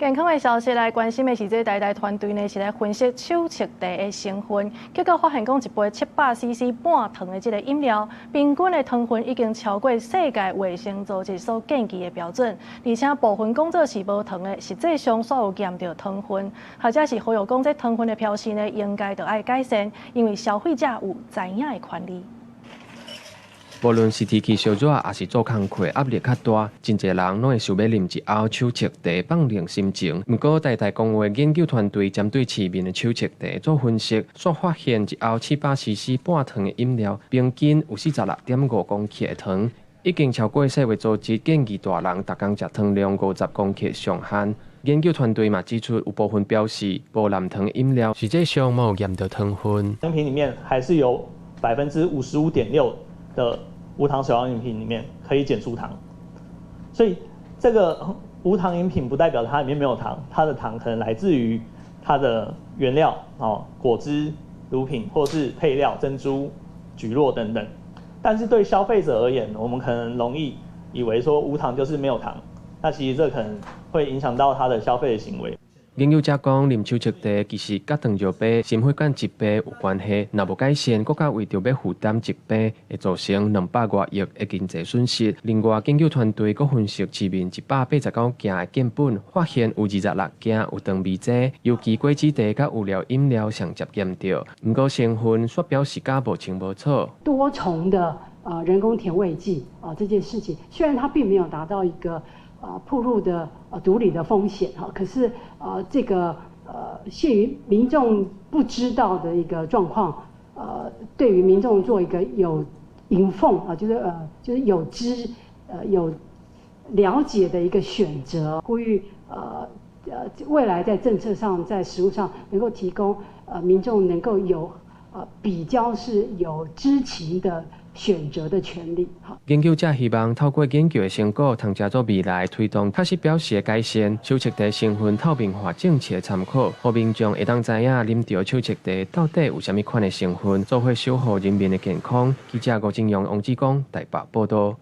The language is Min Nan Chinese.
健康的消息來關心的是，這台大團隊呢是來分析手粟茶的成分，結果發現講一杯700 CC 半糖的這个飲料，平均的糖分已經超過世界衛生組織所建議的標準，而且部分講做是無糖的，實際上煞有驗著糖分。學者是呼籲講，這糖分的標示呢，應該著愛改善，因為消費者有知影的權利。無論是天氣燒熱，抑是做工課壓力較大，真濟人攏會想欲啉一甌手粟茶放涼心情。毋過，台大公衛研究團隊針對市面的手粟茶做分析，煞發現一甌700 CC 半糖的飲料，平均有46.5公克的糖，已經超過世衛組織建議大人逐工食糖量50公克上限。研究團隊嘛指出，有部分標示無含糖飲料，實際上嘛有驗著糖分。飲品裡面還是有55.6%的無糖手搖飲品裡面可以檢出糖，所以這個無糖飲品不代表它裡面沒有糖，它的糖可能來自於它的原料哦，果汁、乳品或是配料珍珠、蒟蒻等等。但是對消費者而言，我們可能容易以為說無糖就是沒有糖，那其實這可能會影響到他的消費的行為。研究者講，啉手粟茶其實佮糖尿病、心血管疾病有關係。若無改善，國家為著欲負擔疾病，會造成200外億的經濟損失。另外，研究團隊閣分析市面189件的樣本，發現有26件有糖味劑，尤其果汁茶佮有料飲料上捷驗著。毋過成分煞標示甲無清無楚。多重的人工甜味劑啊，這件事情雖然它並沒有達到一個暴露的毒理的風險哈，可是這個限於民眾不知道的一個狀況，對於民眾做一個有 inform 啊，就是有知有了解的一個選擇，呼籲未來在政策上，在食物上能夠提供民眾能夠有比較是有知情的選擇的權利。好，研究者希望透過研究的成果，通藉做未來推動確實標示的改善、手粟茶成分透明化政策的參考，予民眾會當知影啉著手粟茶到底有啥物款的成分，做伙守護人民的健康。記者吳金陽、王志剛台北報導。